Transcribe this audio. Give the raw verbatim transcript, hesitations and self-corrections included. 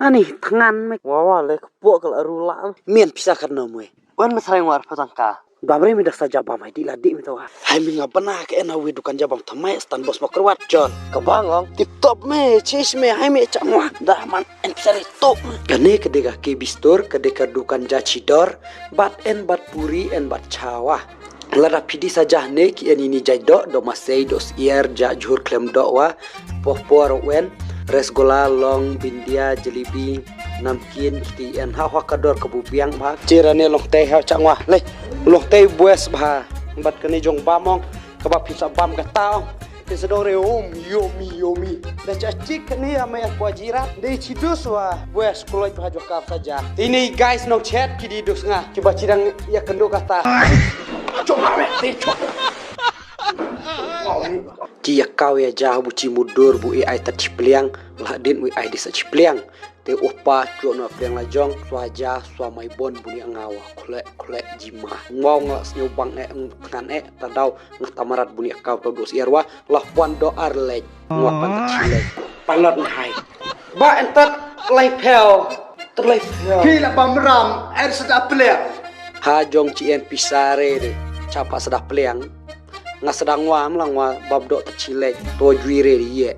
Ani thngan me. Wa wa le kpok ka la ru la. Mian pisa khat no mwe. Wan me srai ngwar pha tangka. Dam re mi da sa jabam hai di la di mi tawa. Hai mi nga bana ka ena wi dukan jabam thamai stan bos mo kruat jon. Ka bang ong tip top me chis me hai me changwa. Da man en pisa re top. Kane ka de ka K B store ka de ka dukan ja chidor. Bat en bat puri en bat chawa. Lada pidi sa jah ne ki en ini jai dok dok masei dok sier ja jhur klem dok wa. Poh por wen. Resgola long bindia jelebi. Namkin kiti en ha hwa ka dor ka bu biang bha. Chira ne long tei ha chang wa le. Long tei bues bha. Bat kane jong bam ong. Ka ba pisa bam ka tao. Pisa dong re um yomi yomi. Da cha chik kane ya me kwa jirat. Dei chi dus wa. Bues kuloi bha jok ka sa ja. Tini guys nong chat ki di dus nga. Ki ba chidang ya kendo kata. Chok ba me. Chok. Ci ya kaw ya ja bu ci mudur bu i ai tat ci pliang. Lah din u i ai di sa ci pliang. Te upa cuak no pliang la jong swa ja swa mai bon bu ni ngawa khlek khlek jima. Ngwa ngla snyo bang e ngan e tadau ngah tamarat bu ni kaw tau dos iar wa lah puan do ar lek. Ngwa pan tat ci lek. Panot ni hai. Ba entat lai phel. Terlai phel. Ki la bam ram er sa da pliang. Ha jong ci en pisare de. Chapa sa da pliang. Nga sa da ngwa mlang wa bab dok tat ci lek. To jui re de ye.